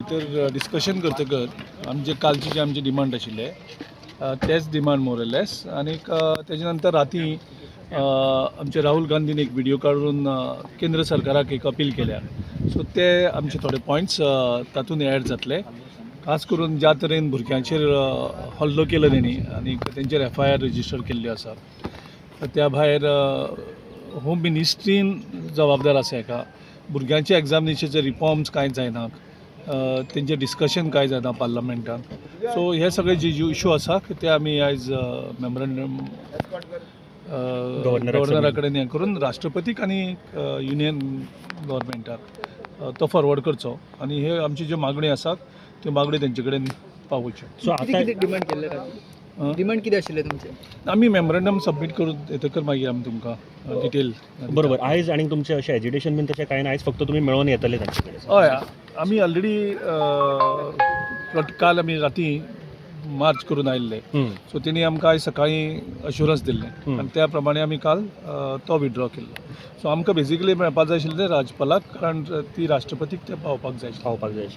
भितर डिस्कशन करतकर आमचे कालचे जे आमचे डिमांड आशिल्ले तेच डिमांड मोरलेस. आनीक तेजे नंतर राती आमचे राहुल गांधीन एक व्हिडियो काडून केंद्र सरकाराक एक अपील केल्या. सो ते आमचे थोडे पॉयंट्स तातूंत एड जातले, खास करून ज्या तरेन भुरग्यांचेर हल्लो केलो तेणी आनी तेंचेर एफआयआर रजिस्टर केल्ल्यो आसा. त्या भायर होम मिनिस्ट्रीन जबाबदार आसा हेका. भुरग्यांचे एग्जामिनेशनाचे रिफॉर्म्स कांय जायना, तेंचें डिस्कशन कांय जायना पार्लमेंटान. सो हे सगळे जे इशू आसा ते आमी आयज मेमोरंडम गव्हर्नरा कडेन हें करून राष्ट्रपतीक आनी युनियन गव्हर्मेंटाक तो फॉरवर्ड करचो आनी हे आमची ज्यो मागण्यो आसात त्यो मागण्यो तेंचे कडेन पावोवच्यो. सो आतां कितें डिमांड केल्ले? डिमांड कितें आशिल्लें तुमचें? आमी मेमोरंडम सबमीट करून येतकर मागीर आमी तुमकां डिटेल. बरोबर. आयज आनी तुमचें अशें एजिटेशन बीन तशें कांय ना, आयज फक्त तुमी मेळोन येतले तांचे कडेन? हय, आमी ऑलरेडी काल आमी राती मार्च करून आयिल्ले. सो तेणी आमकां आयज सकाळीं अश्युरन्स दिल्लें आनी त्या प्रमाणे आमी काल तो विड्रॉ केल्लो. सो आमकां बेजिकली मेळपाक जाय आशिल्लें तें राज्यपालाक, कारण ती राष्ट्रपतीक तें पावपाक जाय आशिल्लें. पावपाक जाय आशिल्लें.